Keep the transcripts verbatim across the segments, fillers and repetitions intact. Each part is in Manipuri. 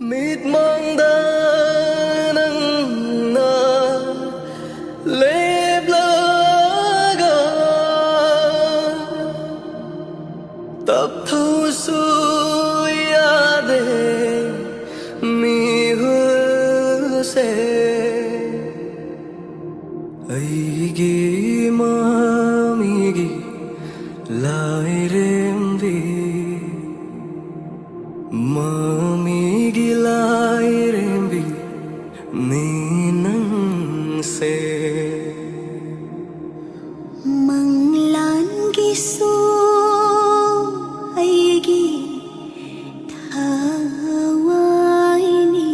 ꯃꯤꯠꯃꯥꯡꯗ ꯅꯪꯅ ꯂꯦꯞꯂꯒ ꯇꯞꯊꯧꯁꯨ ꯌꯥꯗꯦ ꯃꯤꯍꯨꯜꯁꯦ꯫ ꯑꯩꯒꯤ ꯃꯃꯤꯒꯤ ꯂꯥꯏꯔꯦꯝꯕꯤ, ꯃꯃꯤꯒꯤ ꯂꯥꯏꯔꯦꯝꯕꯤ ꯅꯤ ꯅꯪꯁꯦ꯫ ꯃꯪꯂꯥꯟꯒꯤꯁꯨ ꯑꯩꯒꯤ ꯊꯋꯥꯏꯅꯤ꯫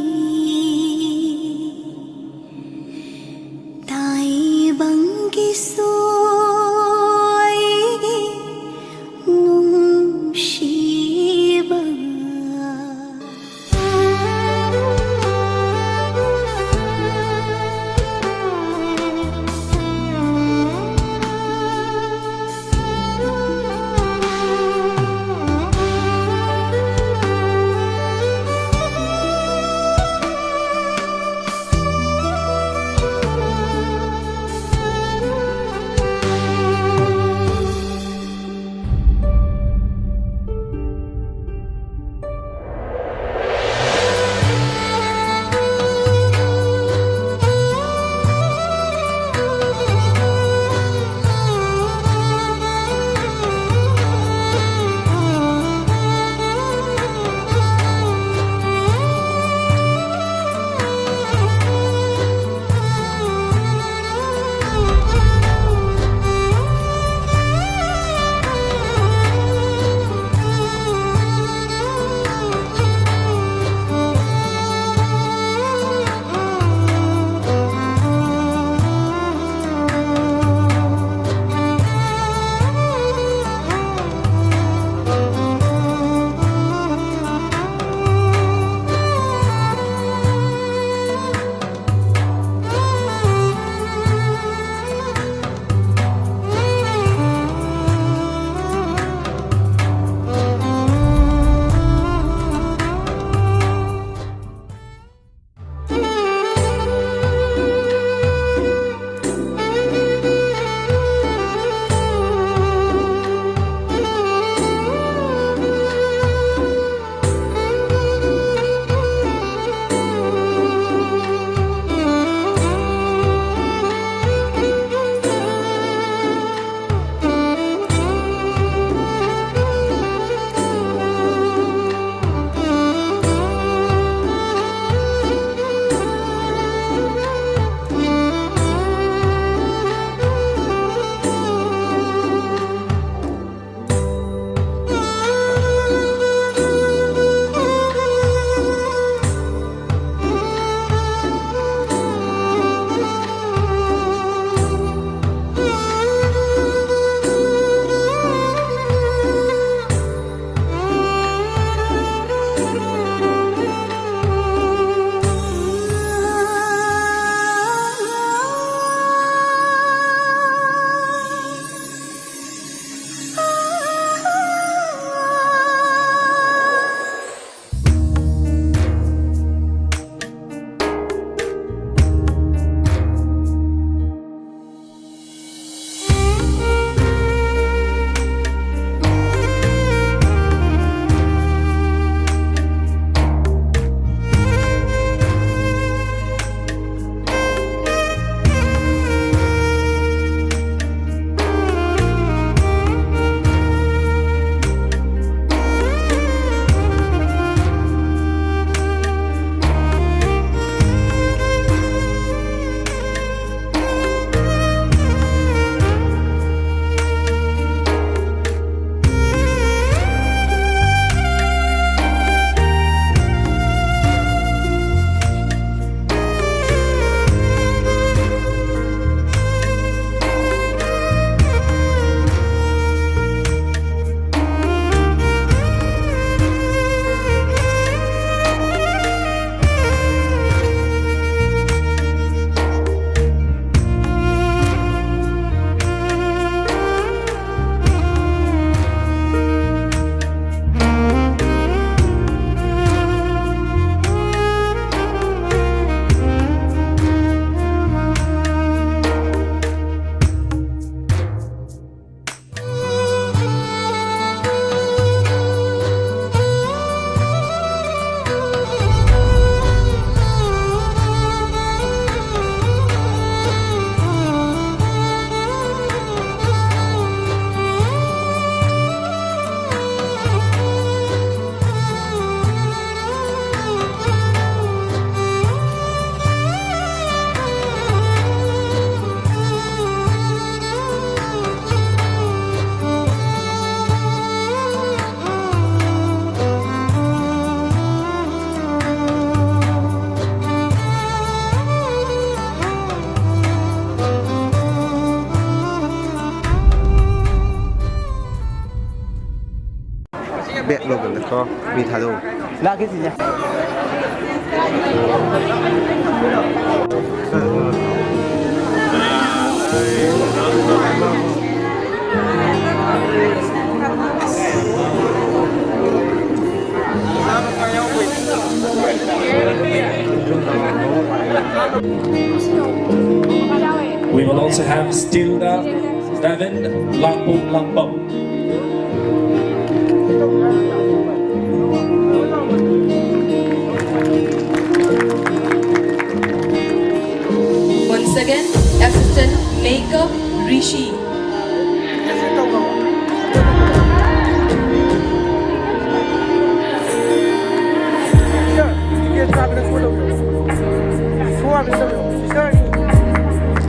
ꯀꯣ, ꯃꯤ ꯊꯥꯗꯣꯛꯎ꯫ ꯂꯥꯛꯀꯦ ꯁꯤꯁꯦ꯫ We will also have Stilda Devin Langpong Langpong. Once again, Assistant Makeup Rishi.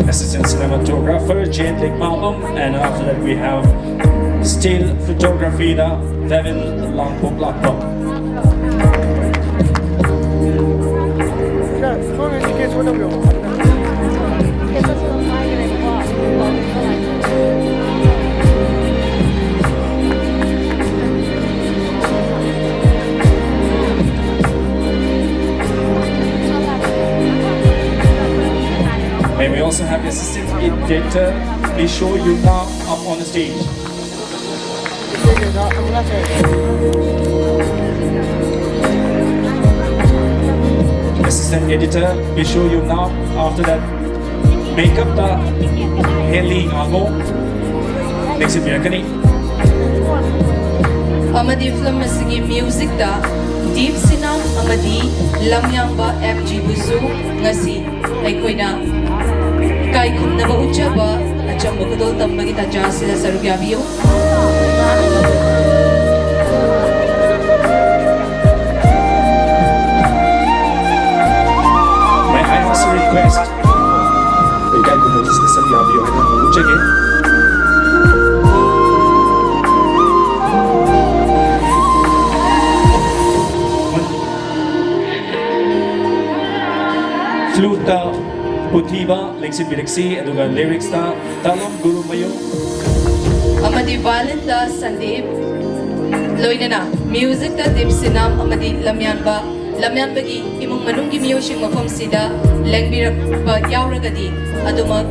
Assistant cinematographer Jane Lik Mamam, and after that we have still photography da Devin Langpok Lakpok. And we also have the assistant editor, Bisho Yuna, up on the stage. Assistant editor, Bisho Yuna. After that, makeup da Heli Ngamo. Next in Mirakani. ꯑꯃꯗꯤ ꯐꯤꯂꯝ ꯑꯁꯤꯒꯤ ꯃ꯭ꯌꯨꯖꯤꯛꯇ ꯗꯤꯞ ꯁꯤꯅꯥ ꯑꯃꯗꯤ ꯂꯝꯌꯥꯡꯕ ꯑꯦꯝ ꯖꯤꯕꯨꯁꯨ ꯉꯁꯤ ꯑꯩꯈꯣꯏꯅ ꯏꯀꯥꯏ ꯈꯨꯝꯅꯕ ꯎꯠꯆꯕ ꯑꯆꯝꯕ ꯈꯨꯗꯣꯜ ꯇꯝꯕꯒꯤ ꯇꯥꯟꯖꯥ ꯑꯁꯤꯗ ꯁꯔꯨꯛ ꯌꯥꯕꯤꯌꯨ꯫ May I also request ꯏꯀꯥꯏ ꯈꯨꯝꯅꯕꯁꯤꯗ ꯁꯔꯨꯛ ꯌꯥꯕꯤꯌꯨ ꯍꯥꯏꯅ ꯎꯠꯆꯒꯦ꯫ Flute ꯄꯨꯊꯤꯕ ꯂꯦꯡꯁꯤꯟꯕꯤꯔꯛꯁꯤ, ꯑꯗꯨꯒ lyrics ꯇ ꯇꯥꯂꯣꯝ ꯒꯨꯔꯨꯃꯌꯨꯝ꯫ ꯑꯃꯗꯤ violin ꯗ ꯁꯟꯗꯤꯞ꯫ ꯂꯣꯏꯅꯅ ꯃ꯭ꯌꯨꯖꯤꯛꯇ ꯗꯤꯞ ꯁꯤꯅꯥꯝ ꯑꯃꯗꯤ ꯂꯝꯌꯥꯟꯕ, ꯂꯝꯌꯥꯟꯕꯒꯤ ꯏꯃꯨꯡ ꯃꯅꯨꯡꯒꯤ ꯃꯤꯑꯣꯏꯁꯤꯡ ꯃꯐꯝꯁꯤꯗ ꯂꯦꯡꯕꯤꯔꯛꯄ ꯌꯥꯎꯔꯒꯗꯤ ꯑꯗꯨꯃꯛ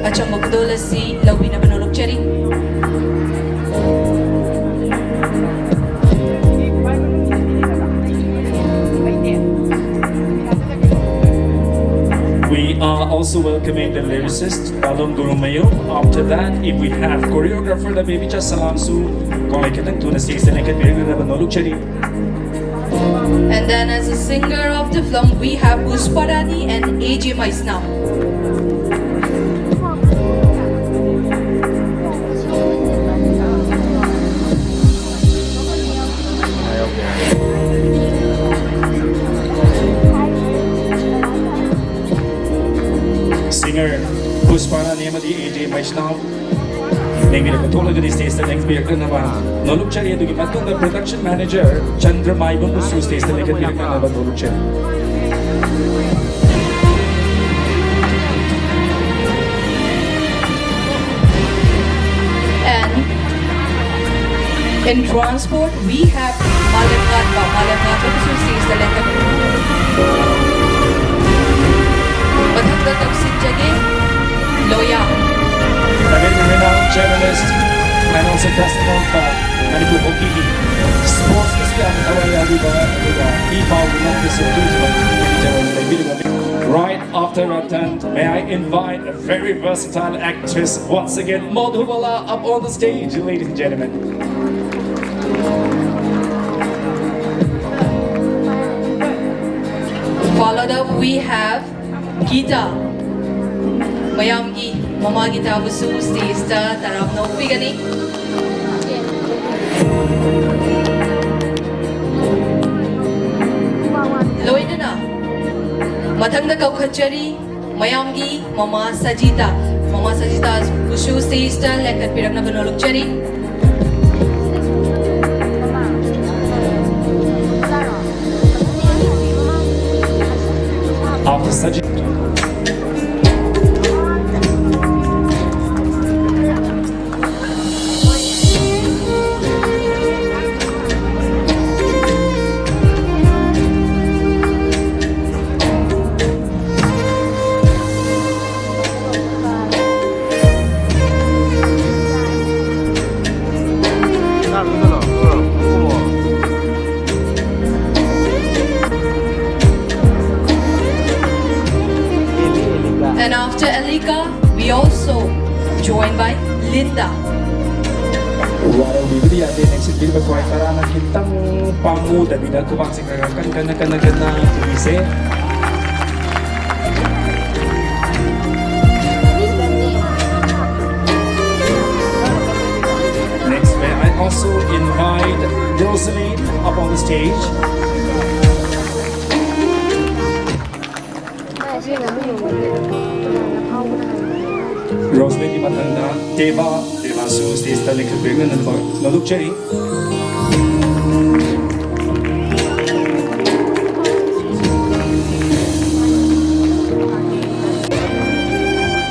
ꯑꯆꯝꯕ ꯈꯨꯗꯣꯜ ꯑꯁꯤ ꯂꯧꯕꯤꯅꯕ ꯅꯣꯂꯨꯛꯆꯔꯤ꯫ We are also welcoming the lyricist, Palom Gurumayo. After that, if we have choreographer, the Baby Cha Salam Su, ꯀꯣꯂꯦ ꯈꯤꯇꯪ ꯊꯨꯅ stage ꯇ ꯂꯦꯡꯈꯠꯄꯤꯔꯛꯅꯕ ꯅꯣꯂꯨꯛꯆꯔꯤ꯫ And then as a singer of the film, we have Pushparani and A J Maisnam. Singer Pushparani ꯑꯃꯗꯤ A J Maisnam ꯂꯦꯡꯕꯤꯔꯛꯄ ꯊꯣꯛꯂꯒꯗꯤ stage ꯇ ꯂꯦꯡꯕꯤꯔꯛꯅꯕ ꯅꯣꯂꯨꯛꯆꯔꯤ꯫ ꯑꯗꯨꯒꯤ ꯃꯇꯨꯡꯗ production manager ꯆꯟꯗ꯭ꯔ ꯃꯥꯏꯕꯝꯕꯨꯁꯨ stage ꯇ ꯂꯦꯡꯈꯠꯄꯤꯔꯛꯅꯕ ꯅꯣꯂꯨꯛꯆꯔꯤ꯫ And in transport, we have Malem Ngatba, Malem Ngatba ꯕꯨꯁꯨ stage ꯇ ꯂꯦꯡꯈꯠꯄꯤꯔꯛꯅꯕ꯫ ꯃꯊꯪꯗ ꯇꯧꯁꯤꯟꯖꯒꯦ, ꯂꯣꯌꯥ꯫ Again, renowned journalist and also president of uh, Manipur Hockey League, sports ꯀꯤ ꯌꯥꯝꯅ ꯊꯋꯥꯏ ꯌꯥꯎꯕꯤꯕ, ꯑꯗꯨꯒ ꯏ ꯄꯥꯎꯒꯤ ꯂꯝꯗꯁꯨ ꯑꯗꯨꯒꯨꯝꯕ ꯂꯩꯕꯤꯔꯤꯕ꯫ Right after Ratan, may I invite a very versatile actress once again, Madhubala, up on the stage, ladies and gentlemen. Followed up, we have Gita. ꯃꯌꯥꯝꯒꯤ ꯃꯃꯥ ꯒꯤꯇꯥꯕꯨꯁꯨ stage ꯇ ꯇꯔꯥꯝꯅ ꯑꯣꯛꯄꯤꯒꯅꯤ꯫ ꯂꯣꯏꯅꯅ ꯃꯊꯪꯗ ꯀꯧꯈꯠꯆꯔꯤ ꯃꯌꯥꯝꯒꯤ ꯃꯃꯥ ꯁꯖꯤꯇꯥ꯫ ꯃꯃꯥ ꯁꯖꯤꯇꯥꯕꯨꯁꯨ stage ꯇ ꯂꯦꯡꯈꯠꯄꯤꯔꯛꯅꯕ ꯅꯣꯂꯨꯛꯆꯔꯤ꯫ After such a Elika, we also joined by Linda. ꯋꯥꯔꯧꯕꯤꯕꯗꯤ ꯌꯥꯗꯦ, ꯅꯦꯛꯁꯤꯟꯕꯤꯔꯤꯕ ꯈ꯭ꯋꯥꯏ ꯇꯔꯥꯅ ꯈꯤꯇꯪ ꯄꯥꯝꯃꯨꯗꯕꯤꯗ ꯈꯨꯕꯥꯛꯁꯦ ꯈꯔ ꯈꯔ ꯀꯟꯅ ꯀꯟꯅ ꯀꯟꯅ ꯀꯟꯅ ꯇꯨꯕꯤꯁꯦ꯫ Next, may I also invite Rosaline up on the stage. ꯔꯣꯁꯂꯤꯟꯒꯤ ꯃꯊꯪꯗ ꯗꯦꯕꯥ, ꯗꯦꯕꯥꯁꯨ ꯁ꯭ꯇꯦꯖꯇ ꯂꯦꯡꯈꯠꯄꯤꯔꯛꯅꯅꯕ ꯅꯣꯂꯨꯛꯆꯔꯤ꯫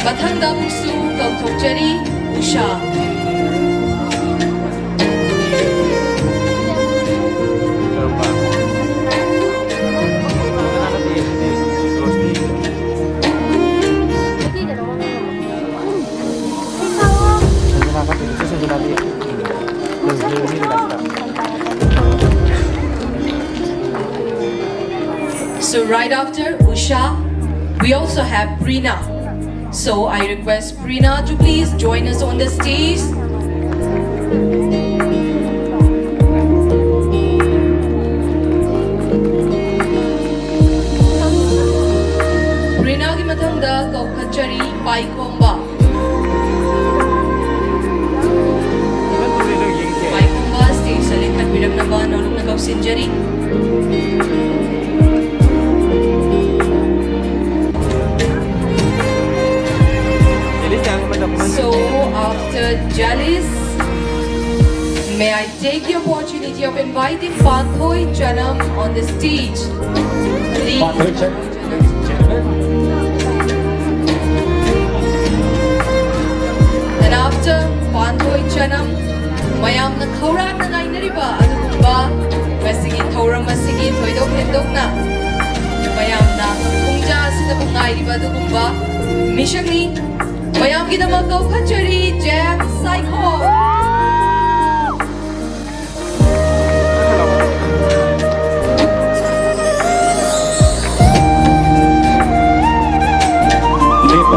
ꯃꯊꯪꯗ ꯑꯃꯨꯛꯁꯨ ꯀꯧꯊꯣꯛꯆꯔꯤ ꯎꯁꯥ꯫ So right after Usha, we also have Prina. So I request Prina to please join us on the stage. Prinaꯒꯤ ꯃꯊꯪꯗ ꯀꯧꯈꯠꯆꯔꯤ ꯄꯥꯏꯈꯣꯝꯕ꯫ ꯄꯥꯏꯈꯣꯝꯕ ꯁ꯭ꯇꯦꯖꯇ ꯂꯦꯡꯈꯠꯄꯤꯔꯛꯅꯕ ꯅꯣꯂꯨꯛꯅ ꯀꯧꯁꯤꯟꯖꯔꯤ꯫ So, after Jalis, may I take the opportunity of inviting Panthoi Chanam on the stage? Please. Panthoi Chanam, ladies and gentlemen. And after Panthoi Chanam, ꯃꯌꯥꯝꯅ ꯈꯧꯔꯥꯡꯅ ꯉꯥꯏꯅꯔꯤꯕ ꯑꯗꯨꯒꯨꯝꯕ ꯉꯁꯤꯒꯤ ꯊꯧꯔꯝ ꯑꯁꯤꯒꯤ ꯊꯣꯏꯗꯣꯛ ꯍꯦꯟꯗꯣꯛꯅ ꯃꯌꯥꯝꯅ ꯄꯨꯡꯖꯥ ꯑꯁꯤꯗꯕꯨ ꯉꯥꯏꯔꯤꯕ ꯑꯗꯨꯒꯨꯝꯕ ꯃꯤꯁꯛꯅꯤ꯫ ꯃꯌꯥꯝꯒꯤꯗꯃꯛ ꯀꯧꯈꯠꯆꯔꯤ ꯖꯦꯝꯁ ꯁꯥꯏꯈꯣꯝ꯫ ꯂꯦꯞꯄ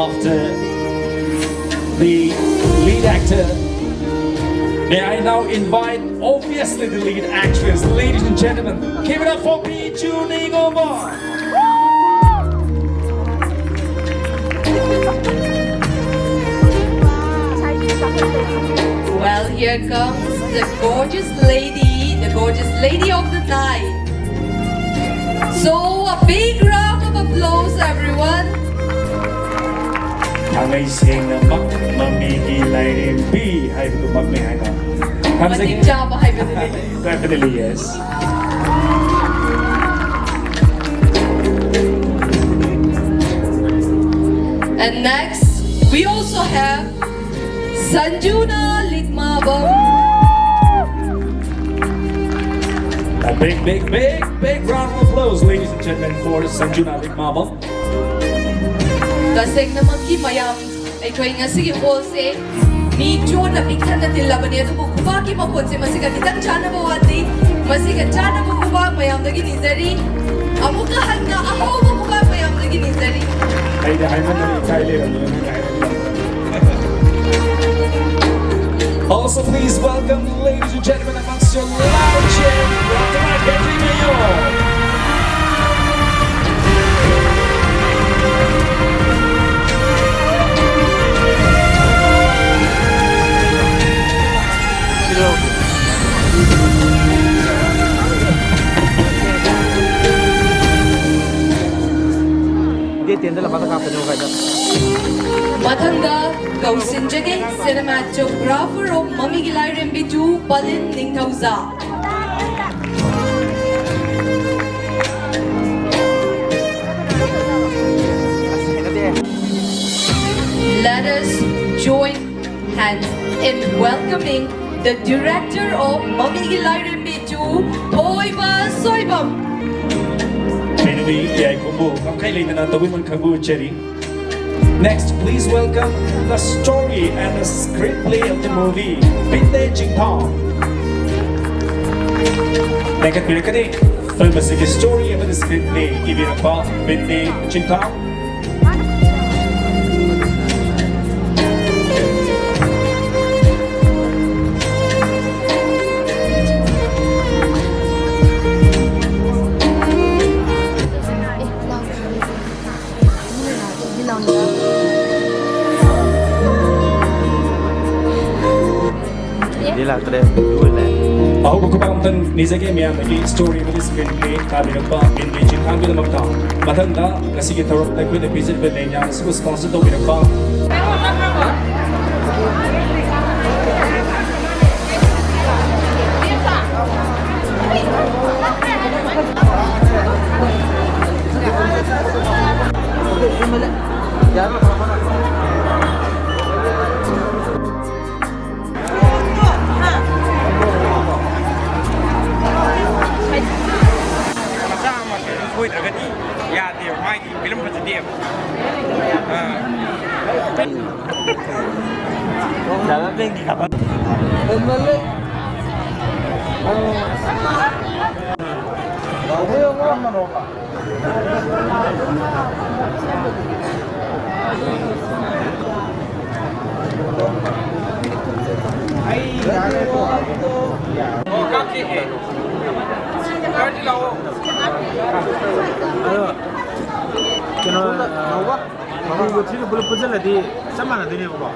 After the lead actor, may I now invite, obviously, the lead actress. Ladies and gentlemen, give it up for Pichu Ningoma. Well, here comes the gorgeous lady, the gorgeous lady of the night. So, a big round of applause, everyone. ꯊꯥꯡꯃꯩ ꯁꯦꯡꯅꯃꯛ ꯃꯃꯤꯒꯤ ꯂꯥꯏꯔꯦꯝꯕꯤ ꯍꯥꯏꯕꯗꯨꯃꯛꯅꯤ ꯍꯥꯏꯅ ꯊꯝꯖꯒꯦ꯫ ꯃꯇꯤꯛ ꯆꯥꯕ ꯍꯥꯏꯕꯗꯨꯅꯤ꯫ Definitely, yes. And next, we also have Sanjuna Likmabam. A big, big, big, big round of applause, ladies and gentlemen, for Sanjuna Likmabam. ꯇꯁꯦꯡꯅꯃꯛꯀꯤ ꯃꯌꯥꯝ, ꯑꯩꯈꯣꯏ ꯉꯁꯤꯒꯤ ꯍꯣꯜꯁꯦ ꯃꯤ ꯆꯣꯟꯅ ꯄꯤꯛ ꯊꯟꯅ ꯇꯤꯜꯂꯕꯅꯤ, ꯑꯗꯨꯕꯨ ꯈꯨꯕꯥꯛꯀꯤ ꯃꯈꯣꯟꯁꯦ ꯃꯁꯤꯒ ꯈꯤꯇꯪ ꯆꯥꯟꯅꯕ ꯋꯥꯠꯂꯤ꯫ ꯃꯁꯤꯒ ꯆꯥꯟꯅꯕ ꯈꯨꯕꯥꯛ ꯃꯌꯥꯝꯗꯒꯤ ꯅꯤꯖꯔꯤ꯫ ꯑꯃꯨꯛꯀ ꯍꯟꯅ ꯑꯍꯧꯕ ꯈꯨꯕꯥꯛ ꯃꯌꯥꯝꯗꯒꯤ ꯅꯤꯖꯔꯤ꯫ ꯑꯩꯗꯤ ꯍꯥꯏꯃꯟꯗꯅ ꯏꯀꯥꯏ ꯂꯩꯔꯝꯗꯅ ꯅꯪ ꯍꯥꯏꯔꯛꯏꯕ꯫ Also, please welcome, ladies and gentlemen, amongst your loud cheer, Doctor Henry Mayor. ꯃꯊꯪꯗ ꯀꯧꯁꯤꯟꯖꯒꯦ, cinematographer of ꯃꯃꯤꯒꯤ ꯂꯥꯏꯔꯦꯝꯕꯤ two, ꯄꯂꯤꯟ ꯅꯤꯡꯊꯧꯖꯥ꯫ Let us join hands in welcoming the director of ꯃꯃꯤꯒꯤ ꯂꯥꯏꯔꯦꯝꯕꯤ two, ꯊꯣꯏꯕ ꯁꯣꯏꯕꯝ꯫ ꯃꯤꯅ ꯌꯥꯏꯐꯕꯕꯨ ꯉꯝꯈꯩ ꯂꯩꯇꯅ ꯇꯧꯕꯤꯃꯜ ꯈꯪꯕꯤꯖꯔꯤ꯫ Next, please welcome the story and the screenplay of the movie, Binde Chingthang. ꯂꯦꯡꯈꯠꯄꯤꯔꯛꯀꯅꯤ꯫ ꯐꯤꯂꯝ ꯑꯁꯤꯒꯤ story ꯑꯃꯗꯤ screenplay ꯏꯕꯤꯔꯛꯄ ꯕꯤꯟꯗꯦ ꯆꯤꯡꯊꯥꯡ꯫ ꯗꯤ ꯂꯥꯛꯇ꯭ꯔꯦ꯫ ꯑꯍꯧꯕ ꯈꯨꯕꯥꯛ ꯑꯝꯇꯪ ꯅꯤꯖꯒꯦ ꯃꯌꯥꯝꯗꯒꯤ, story ꯑꯃꯗꯤ screenplay ꯇꯥꯕꯤꯔꯛꯄ ꯕꯤꯟꯗꯦ ꯆꯤꯡꯊꯥꯡꯒꯤꯗꯃꯛꯇ꯫ ꯃꯊꯪꯗ ꯉꯁꯤꯒꯤ ꯊꯧꯔꯝꯗ ꯑꯩꯈꯣꯏꯅ ꯄꯤꯖꯔꯤꯕ ꯂꯦꯡꯌꯥꯟ ꯑꯁꯤꯕꯨ sponsor ꯇꯧꯕꯤꯔꯛꯄ ꯃꯆꯥ ꯑꯃ ꯀꯩꯅꯣ ꯁꯣꯏꯗ꯭ꯔꯒꯗꯤ ꯌꯥꯗꯦꯕ, ꯃꯥꯒꯤ ꯐꯤꯂꯝ ꯐꯖꯗꯦꯕ꯫ ꯑꯥ꯫ ꯗꯥ ꯕꯦꯡꯒꯤ ꯈꯕꯔ꯫ ꯑꯗꯣ, ꯀꯩꯅꯣ, ꯇꯨꯒ ꯊ꯭ꯔꯤꯒ ꯄꯨꯂꯞ ꯄꯨꯟꯁꯤꯜꯂꯗꯤ ꯆꯞ ꯃꯥꯟꯅꯗꯣꯏꯅꯦꯕꯀꯣ꯫